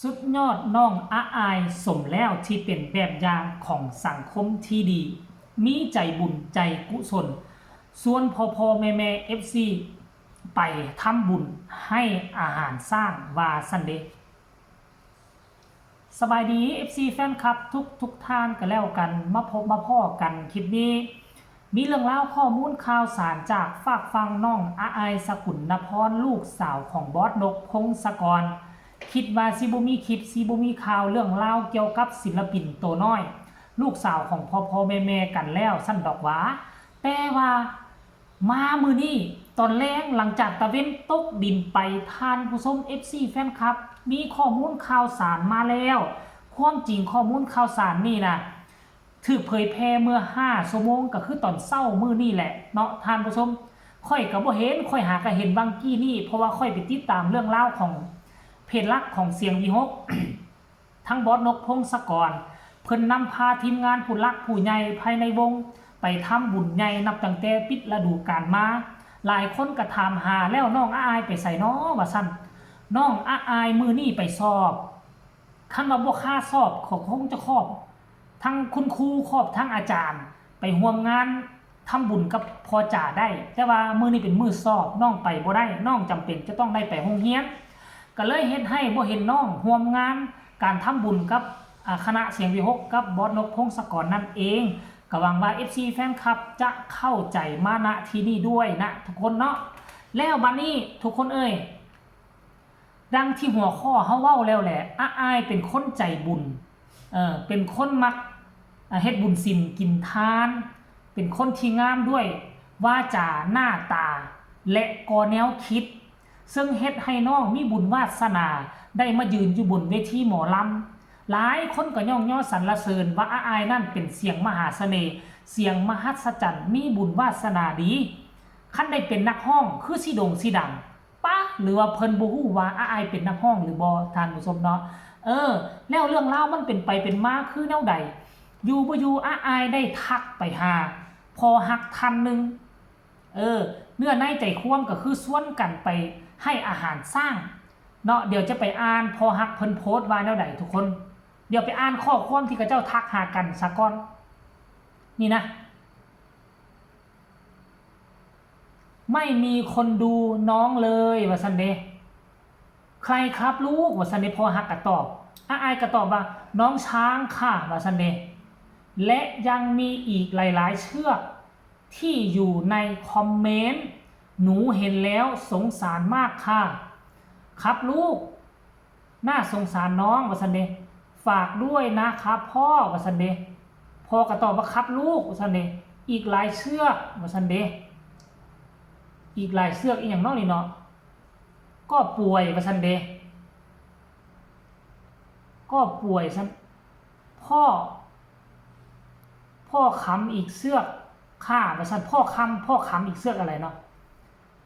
ສຸດຍອດນ້ອງອາອາຍ ສົມແລ້ວທີ່ເປັນແບບຢ່າງຂອງສັງຄົມທີ່ດີ ມີໃຈບຸນໃຈກຸສົນ ຊວນພໍ່ໆແມ່ໆ ເອັຟຊີ ໄປທຳບຸນໃຫ້ອາຫານຊ້າງວ່າຊັ້ນເດ. ສະບາຍດີ ເອັຟຊີ ແຟນຄລັບທຸກໆທ່ານກໍແລ້ວກັນ ມາພົບມາພໍ້ກັນຄລິບນີ້ ມີເລື່ອງລາວຂໍ້ມູນຂ່າວສານຈາກຟາກຝັ່ງນ້ອງອາອາຍ ສະກຸນນະພອນ ລູກສາວຂອງບອສນົກ ພົງສະກອນ. ຄິດວ່າຊິບໍ່ມີຄລິບ ຊິບໍ່ມີຂ່າວເລື່ອງລາວກ່ຽວກັບສິນລະປິນໂຕນ້ອຍ ລູກສາວຂອງພໍ່ໆແມ່ໆກັນແລ້ວຊັ້ນດອກຫວາ. ແຕ່ວ່າມາມື້ນີ້ຕອນແລງ ຫຼັງຈາກຕາເວັນຕົກດິນໄປ ທ່ານຜູ້ຊົມ ເອັຟຊີ ແຟນຄລັບ ມີຂໍ້ມູນຂ່າວສານມາແລ້ວ. ຄວາມຈິງຂໍ້ມູນຂ່າວສານນີ້ນະ ຖືກເຜີຍແຜ່ເມື່ອຫ້າຊົ່ວໂມງ ກໍຄືຕອນເຊົ້າມື້ນີ້ແຫຼະເນາະທ່ານຜູ້ຊົມ. ຂ້ອຍກໍບໍ່ເຫັນ ຂ້ອຍຫາກໍເຫັນຫວ່າງກີ້ນີ້ ເພາະວ່າຂ້ອຍໄປຕິດຕາມເລື່ອງລາວຂອງເພຈຫຼັກຂອງສຽງວີຫົກ ທັງບອສນົກ ພົງສະກອນ ເພິ່ນນຳພາທີມງານຜູ້ຫຼັກຜູ້ໃຫຍ່ພາຍໃນວົງໄປທຳບຸນໃຫຍ່ ນັບຕັ້ງແຕ່ປິດລະດູການມາ. ຫຼາຍຄົນກໍຖາມຫາແລ້ວ ນ້ອງອາອາຍໄປໃສນໍ ວ່າຊັ້ນ. ນ້ອງອາອາຍມື້ນີ້ໄປສອບ ຄັນວ່າບໍ່ຄາສອບ ກໍຄົງຈະຄອບທັງຄຸນຄູ ຄອບທັງອາຈານ ໄປຮ່ວມງານທຳບຸນກັບພໍ່ຈາໄດ້. ແຕ່ວ່າມື້ນີ້ເປັນມື້ສອບ ນ້ອງໄປບໍ່ໄດ້ ນ້ອງຈຳເປັນຈະຕ້ອງໄດ້ໄປໂຮງຮຽນ ກໍເລີຍເຮັດໃຫ້ບໍ່ເຫັນນ້ອງຮ່ວມງານການທຳບຸນກັບ ອາ ຄະນະສຽງວີຫົກ ກັບບອສນົກ ພົງສະກອນນັ້ນເອງ. ກໍຫວັງວ່າ ເອັຟຊີ ແຟນຄລັບຈະເຂົ້າໃຈມານະທີ່ນີ້ດ້ວຍນະທຸກຄົນເນາະ. ແລ້ວບັດນີ້ທຸກຄົນເອີຍ ດັ່ງທີ່ຫົວຂໍ້ເຮົາເວົ້າແລ້ວແຫຼະ ອາອາຍເປັນຄົນໃຈບຸນ ເອີ ເປັນຄົນມັກ ອາ ເຮັດບຸນສິນກິນທານ ເປັນຄົນທີ່ງາມດ້ວຍວາຈາ ໜ້າຕາ ແລະ ກໍແນວຄິດ ເຊິ່ງເຮັດໃຫ້ນ້ອງມີບຸນວາດສະໜາໄດ້ມາຢືນຢູ່ບົນເວທີໝໍລຳ. ຫຼາຍຄົນກໍຍ້ອງຍໍສັນລະເສີນວ່າອາອາຍນັ້ນເປັນສຽງມະຫາສະເໜ່ ສຽງມະຫັດສະຈັນ ມີບຸນວາດສະໜາດີ. ຄັນໄດ້ເປັນນັກຮ້ອງຄືຊິໂດ່ງຊິດັງ ປະ ຫຼືວ່າເພິ່ນບໍ່ຮູ້ວ່າອາອາຍເປັນນັກຮ້ອງຫຼືບໍ່ ທ່ານຜູ້ຊົມເນາະ. ເອີ ແລ້ວເລື່ອງລາວມັນເປັນໄປເປັນມາຄືແນວໃດ? ຢູ່ບໍ່ຢູ່ອາອາຍໄດ້ທັກໄປຫາພໍ່ຮັກທ່ານໜຶ່ງ ເອີ ເນື້ອໃນໃຈຄວາມກໍຄືຊວນກັນໄປໃຫ້ອາຫານຊ້າງເນາະ. ດຽວຈະໄປອ່ານພໍ່ຮັກເພິ່ນໂພສວ່າແນວໃດທຸກຄົນ. ດຽວໄປອ່ານຂໍ້ຄວາມທີ່ເຂົາເຈົ້າທັກຫາກັນສາກ່ອນ ນີ້ນະ. ໄມ່ມີຄົນດູນ້ອງເລີຍ ວ່າຊັ້ນເດ. ໃຄລຄັບລູກ ວ່າຊັ້ນເດ. ພໍ່ຮັກກໍຕອບ ອາອາຍກໍຕອບວ່າ ນ້ອງຊ້າງຄ່ະ ວ່າຊັ້ນເດ. ແລະ ຍັງມີອີກຫຼາຍໆເຊືອກທີ່ຢູ່ໃນຄອມເມັນ ໜູເຫັນແລ້ວສົງສານມາກຄ່ະ. ຄັບລູກ ໜ້າສົງສານນ້ອງ ວ່າຊັ້ນເດ. ຝາກດ້ວຍນະຄັບພໍ່ ວ່າຊັ້ນເດ. ພໍ່ກໍຕອບວ່າ ຄັບລູກ ວ່າຊັ້ນເດ. ອີກຫຼາຍເຊືອກ ວ່າຊັ້ນເດ. ອີກຫຼາຍເຊືອກອີ່ຫຍັງເນາະນີ້ເນາະ. ກໍປ່ວຍ ວ່າຊັ້ນເດ. ກໍປ່ວຍຊັ້ນ. ພໍ່ ພໍ່ຄຳອີກເຊືອກຄ່ະ ວ່າຊັ້ນ. ພໍ່ຄຳ ພໍ່ຄຳອີກເຊືອກອະໄລເນາະ.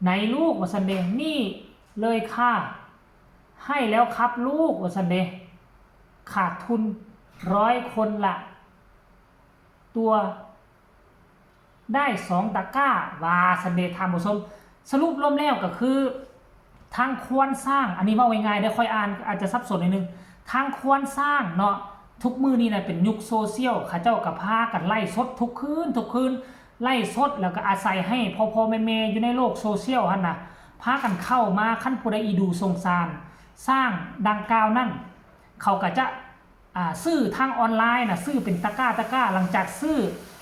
ໄນລູກ ວ່າຊັ້ນເດ. ນີ້ເລີຍຄ່ະ. ໃຫ້ແລ້ວຄັບລູກ ວ່າຊັ້ນເດ. ຂາດທຶນຮ້ອຍຄົນລະຕົວ ໄດ້ສອງຕະກ້າ ວ່າຊັ້ນເດທ່ານຜູ້ຊົມ. ສະຫຼຸບລວມແລ້ວກໍຄື ທາງຄວານຊ້າງ ອັນນີ້ເວົ້າງ່າຍໆເດີ ຂ້ອຍອ່ານອາດຈະສັບສົນໜ້ອຍໜຶ່ງ. ທາງຄວານຊ້າງເນາະ ທຸກມື້ນີ້ນະເປັນຍຸກໂຊຊຽວ ເຂົາເຈົ້າກໍພາກັນໄລຟ໌ສົດທຸກຄືນ ທຸກຄືນ ໄລຟ໌ສົດ ແລ້ວກໍອາໄສໃຫ້ພໍ່ໆແມ່ໆຢູ່ໃນໂລກໂຊຊຽວຫັ້ນນະ ພາກັນເຂົ້າມາ. ຄັນຜູ້ໃດອີດູສົງສານຊ້າງດັ່ງກ່າວນັ້ນ ເຂົາກໍຈະ ອາ ຊື້ທາງອອນລາຍນະ ຊື້ເປັນຕະກ້າຕະກ້າ. ຫຼັງຈາກຊື້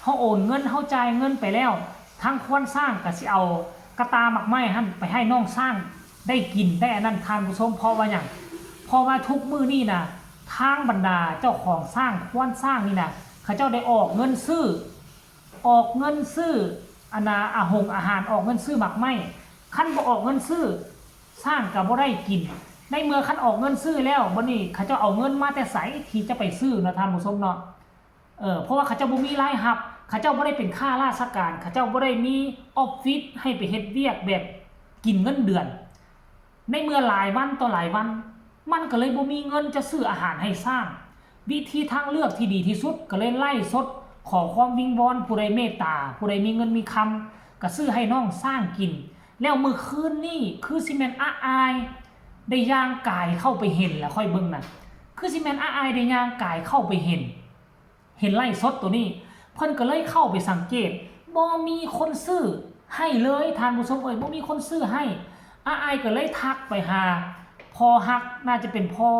ເຮົາໂອນເງິນ ເຮົາຈ່າຍເງິນໄປແລ້ວ ທາງຄວານຊ້າງກໍຊິເອົາກະຕ່າໝາກໄມ້ຫັ້ນໄປໃຫ້ນ້ອງຊ້າງໄດ້ກິນ ໄດ້ອັນນັ້ນທ່ານຜູ້ຊົມ. ເພາະວ່າຫຍັງ? ເພາະວ່າທຸກມື້ນີ້ນະ ທາງບັນດາເຈົ້າຂອງຊ້າງ ຄວານຊ້າງນີ້ນະ ເຂົາເຈົ້າໄດ້ອອກເງິນຊື້ ອອກເງິນຊື້ ອັນນ່າ ອາ ຫົງອາຫານ ອອກເງິນຊື້ໝາກໄມ້. ຄັນບໍ່ອອກເງິນຊື້ ຊ້າງກໍບໍ່ໄດ້ກິນ. ໃນເມື່ອຄັນອອກເງິນຊື້ແລ້ວ ບັດນີ້ເຂົາເຈົ້າເອົາເງິນມາແຕ່ໃສທີ່ຈະໄປຊື້ເນາະທ່ານຜູ້ຊົມເນາະ? ເອີ ເພາະວ່າເຂົາເຈົ້າບໍ່ມີລາຍຮັບ ເຂົາເຈົ້າບໍ່ໄດ້ເປັນຂ້າລາຊະການ ເຂົາເຈົ້າບໍ່ໄດ້ມີອອບຟິດໃຫ້ໄປເຮັດວຽກແບບກິນເງິນເດືອນ. ໃນເມື່ອຫຼາຍວັນຕໍ່ຫຼາຍວັນ ມັນກໍເລີຍບໍ່ມີເງິນຈະຊື້ອາຫານໃຫ້ຊ້າງ. ວິທີທາງເລືອກທີ່ດີທີ່ສຸດກໍເລີຍໄລຟ໌ສົດ ຂໍຄວາມວິງວອນ ຜູ້ໃດເມດຕາ ຜູ້ໃດມີເງິນມີຄຳ ກໍຊື້ໃຫ້ນ້ອງຊ້າງກິນ. ແລ້ວມື້ຄືນນີ້ຄືຊິແມ່ນອາອາຍ ໄດ້ຍ່າງກາຍເຂົ້າໄປເຫັນລະ ຂ້ອຍເບິ່ງນະ ຄືຊິແມ່ນອ້າຍໄດ້ຍ່າງກາຍເຂົ້າໄປເຫັນ ເຫັນໄລຟ໌ສົດໂຕນີ້ ເພິ່ນກໍເລີຍເຂົ້າໄປສັງເກດ ບໍ່ມີຄົນຊື້ໃຫ້ເລີຍ ທ່ານຜູ້ຊົມເອີຍ ບໍ່ມີຄົນຊື້ໃຫ້. ອ້າຍກໍເລີຍທັກໄປຫາພໍ່ຮັກ ໜ້າຈະເປັນພໍ່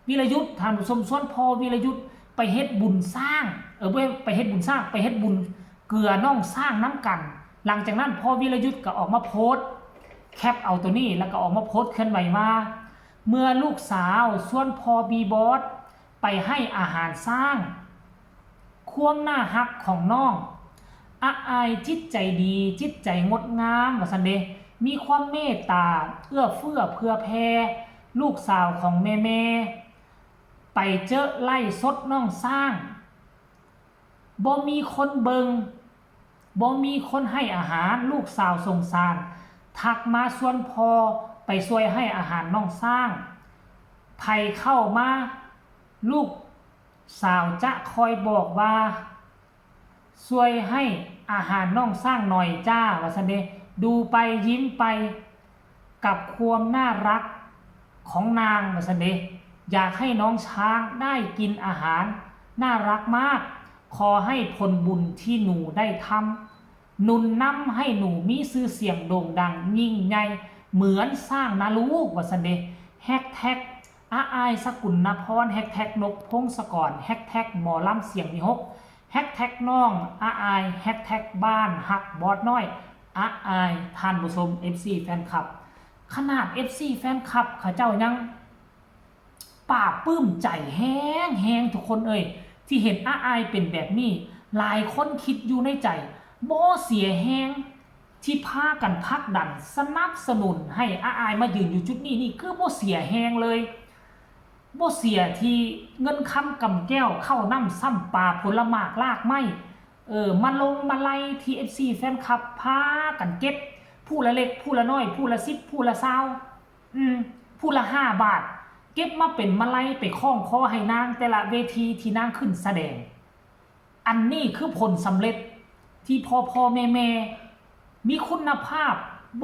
ວິລະຍຸດ ທ່ານຜູ້ຊົມ ຊວນພໍ່ວິລະຍຸດໄປເຮັດບຸນຊ້າງ ເອີ ບໍ່ແມ່ນໄປເຮັດບຸນຊ້າງ ໄປເຮັດບຸນເກືອນ້ອງຊ້າງນຳກັນ. ຫຼັງຈາກນັ້ນ ພໍ່ວິລະຍຸດກໍອອກມາໂພສ ແຄບເອົາໂຕນີ້ ແລ້ວກໍອອກມາໂພສເຄື່ອນໄຫວວ່າ ເມື່ອລູກສາວຊວນພໍ່ບີບອດໄປໃຫ້ອາຫານຊ້າງ ຄວາມໜ້າຮັກຂອງນ້ອງ ອາອາຍຈິດໃຈດີ ຈິດໃຈງົດງາມ ວ່າຊັ້ນເດ ມີຄວາມເມດຕາ ເອື້ອເຟື້ອເຜື່ອແຜ່ ລູກສາວຂອງແມ່ໆ ໄປເຈິໄລຟ໌ສົດນ້ອງຊ້າງ ບໍ່ມີຄົນເບິ່ງ ບໍ່ມີຄົນໃຫ້ອາຫານ ລູກສາວສົງສານ ທັກມາຊວນພໍ່ໄປຊ່ວຍໃຫ້ອາຫານນ້ອງຊ້າງ ໃຜເຂົ້າມາ ລູກສາວຈະຄອຍບອກວ່າ ຊ່ວຍໃຫ້ອາຫານນ້ອງຊ້າງໜ່ອຍຈ້າ ວ່າຊັ້ນເດ ດູໄປຍິ້ມໄປ ກັບຄວາມໜ້າຮັກຂອງນາງ ວ່າຊັ້ນເດ ຢາກໃຫ້ນ້ອງຊ້າງໄດ້ກິນອາຫານ ໜ້າຮັກມາກ ຂໍໃຫ້ຜົນບຸນທີ່ໜູໄດ້ທຳ ໜູນນຳໃຫ້ໜູມີຊື່ສຽງໂດ່ງດັງຍິ່ງໃຫຍ່ ເໝືອນຊ້າງນະລູກ ວ່າຊັ້ນເດ ແຮັກແທັກ ອາອາຍ ສະກຸນນະພອນ ແຮັກແທັກ ນົກ ພົງສະກອນ ແຮັກແທັກ ໝໍລຳສຽງວິຫົກ ແຮັກແທັກ ນ້ອງອາອາຍ ແຮັກແທັກ ບ້ານຮັກບອດນ້ອຍ ອາອາຍ ທ່ານຜູ້ຊົມ ເອັຟຊີ ແຟນຄລັບ ຂະໜາດ ເອັຟຊີ ແຟນຄລັບ ເຂົາເຈົ້າຍັງປາບປຶ້ມໃຈແຮງໆ ທຸກຄົນເອີຍ ທີ່ເຫັນອາອາຍເປັນແບບນີ້ ຫຼາຍຄົນຄິດຢູ່ໃນໃຈ ບໍ່ເສຍແຮງ ທີ່ພາກັນຜັກດັນສະໜັບສະໜູນໃຫ້ອາອາຍມາຢືນຢູ່ຈຸດນີ້ນີ້ ຄືບໍ່ເສຍແຮງເລີຍ ບໍ່ເສຍທີ່ເງິນຄຳກຳແກ້ວ ເຂົ້ານ້ຳຊ້ຳປາ ຜົນລະໝາກລາກໄມ້ ເອີ ມາລົງມາໄລທີ່ ເອັຟຊີ ແຟນຄລັບ ພາກັນເກັບ ຜູ້ລະເລັກຜູ້ລະນ້ອຍ ຜູ້ລະສິບ ຜູ້ລະຊາວ ອືມ ຜູ້ລະຫ້າບາດ ເກັບມາເປັນມາໄລໄປຄ້ອງຄໍໃຫ້ນາງ ແຕ່ລະເວທີທີ່ນາງຂຶ້ນສະແດງ. ອັນນີ້ຄືຜົນສຳເລັດທີ່ພໍ່ໆແມ່ໆມີຄຸນນະພາບ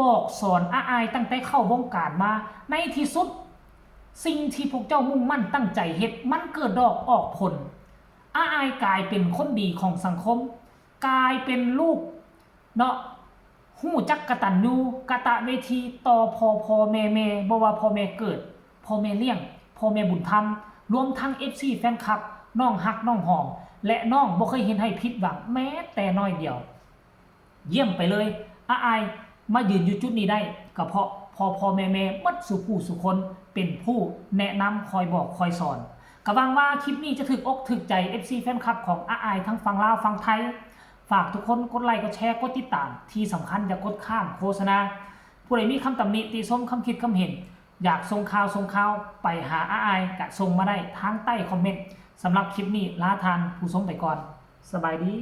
ບອກສອນອາອາຍຕັ້ງແຕ່ເຂົ້າວົງການມາ. ໃນທີ່ສຸດ ສິ່ງທີ່ພວກເຈົ້າມຸ່ງໝັ້ນຕັ້ງໃຈເຮັດ ມັນເກີດດອກອອກຜົນ. ອາອາຍກາຍເປັນຄົນດີຂອງສັງຄົມ, ກາຍເປັນລູກເນາະ ຮູ້ຈັກກະຕັນຍູກະຕະເວທີຕໍ່ພໍ່ໆແມ່ໆ, ບໍ່ວ່າພໍ່ແມ່ເກີດ, ພໍ່ແມ່ລ້ຽງ, ພໍ່ແມ່ບຸນທຳ, ລວມທັງ ເອັຟຊີ ແຟນຄລັບ, ນ້ອງຮັກນ້ອງຫອມ ແລະ ນ້ອງບໍ່ເຄີຍເຮັດໃຫ້ຜິດຫວັງແມ້ແຕ່ໜ້ອຍດຽວ. ຢ້ຽມໄປເລີຍ ອາອາຍມາຢືນຢູ່ຈຸດນີ້ໄດ້ ກໍເພາະພໍ່ໆແມ່ໆໝົດສູ່ຜູ້ສູ່ຄົນເປັນຜູ້ແນະນຳ ຄອຍບອກຄອຍສອນ. ກໍຫວັງວ່າຄລິບນີ້ຈະຖືກອົກຖືກໃຈ ເອັຟຊີ ແຟນຄລັບຂອງອາອາຍທັງຝັ່ງລາວຝັ່ງໄທ. ຝາກທຸກຄົນກົດໄລ ກົດແຊ ກົດຕິດຕາມ, ທີ່ສຳຄັນຢ່າກົດຂ້າມໂຄສະນາ. ຜູ້ໃດມີຄຳຕຳໜິຕິຊົມ, ຄຳຄິດຄຳເຫັນ, ຢາກສົ່ງຂ່າວສົ່ງຂ່າວໄປຫາອາອາຍ ກະສົ່ງມາໄດ້ທາງໃຕ້ຄອມເມັນ. ສຳລັບຄລິບນີ້ລາທ່ານຜູ້ຊົມໄປກ່ອນ. ສະບາຍດີ.